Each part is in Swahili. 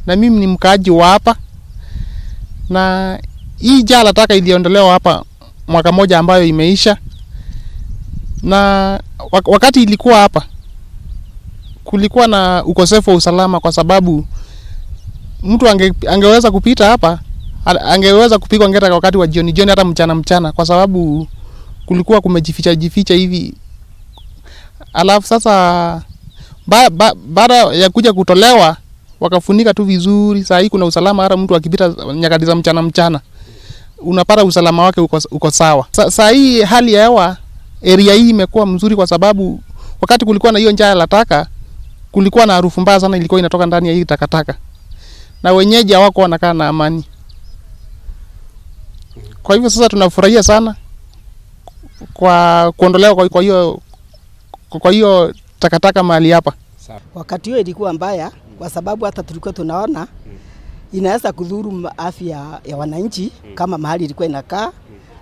Na mimi ni mkaaji wa hapa, na hii jaa la taka iliondolewa hapa mwaka moja ambayo imeisha, na wakati ilikuwa hapa kulikuwa na ukosefu wa usalama, kwa sababu mtu angeweza kupita hapa, angeweza kupigwa ngeta wakati wa jioni jioni, hata mchana mchana, kwa sababu kulikuwa kumejificha jificha hivi. Alafu sasa baada ya kuja kutolewa wakafunika tu vizuri. Saa hii kuna usalama, hata mtu akipita nyakati za mchana mchana unapata usalama wake uko sawa. Saa hii hali ya hewa area hii imekuwa mzuri, kwa sababu wakati kulikuwa na hiyo njaa la taka kulikuwa na harufu mbaya sana ilikuwa inatoka ndani ya hii takataka, na wenyeji hawako wanakaa na amani. Kwa hivyo sasa tunafurahia sana kwa kuondolewa kwa hiyo takataka mahali hapa. Wakati huo ilikuwa mbaya kwa sababu hata tulikuwa tunaona inaweza kudhuru afya ya wananchi kama mahali ilikuwa inakaa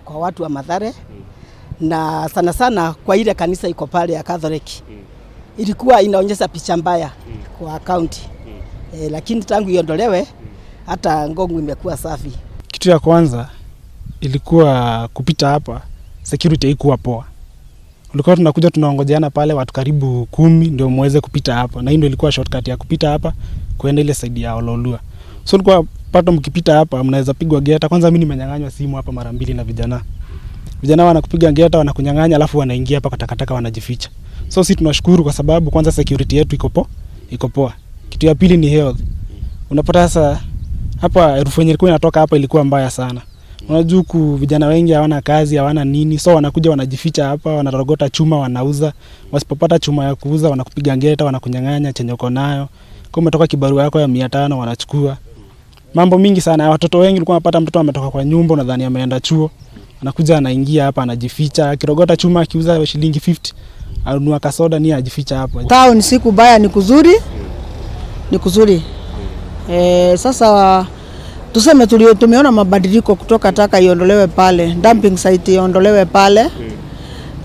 kwa watu wa Mathare, na sana sana kwa ile kanisa iko pale ya Catholic. Ilikuwa inaonyesha picha mbaya kwa county. Lakini tangu iondolewe hata Ngong imekuwa safi. Kitu ya kwanza ilikuwa kupita hapa, security haikuwa poa. Ulikuwa tunakuja tunaongojeana pale watu karibu 10 ndio muweze kupita hapa, na hii ndio ilikuwa shortcut ya kupita hapa kuenda ile side ya Ololua. So ulikuwa pato mkipita hapa mnaweza pigwa geta. Kwanza mimi nimenyang'anywa simu hapa mara 2 na vijana. Vijana wanakupiga geta, wanakunyang'anya, alafu wanaingia hapa kwa takataka wanajificha. So sisi tunashukuru kwa sababu kwanza security yetu iko poa. Kitu ya pili ni health. Unapata sasa hapa harufu yenye ilikuwa inatoka hapa ilikuwa mbaya sana. Unajua huku vijana wengi hawana kazi, hawana nini, so wanakuja wanajificha hapa, wanarogota chuma wanauza. Wasipopata chuma ya kuuza wanakupiga ngeta, wanakunyang'anya chenye uko nayo. Kama umetoka kibarua yako ya 500 wanachukua. Mambo mingi sana. Watoto wengi ulikuwa unapata mtoto ametoka kwa nyumba unadhani ameenda chuo, anakuja anaingia hapa anajificha, akirogota chuma akiuza shilingi 50, anunua kasoda ni ajificha hapa. Town si kubaya, ni kuzuri. Ni kuzuri. Sasa tuseme tumeona mabadiliko kutoka taka iondolewe pale, dumping site iondolewe pale,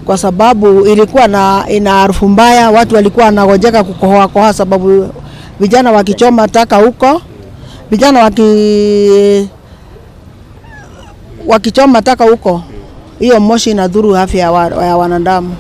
kwa sababu ilikuwa ina harufu mbaya, watu walikuwa wanagojeka kukohoa kohoa sababu vijana wakichoma taka huko, vijana wakichoma taka huko, hiyo moshi inadhuru afya ya wanadamu.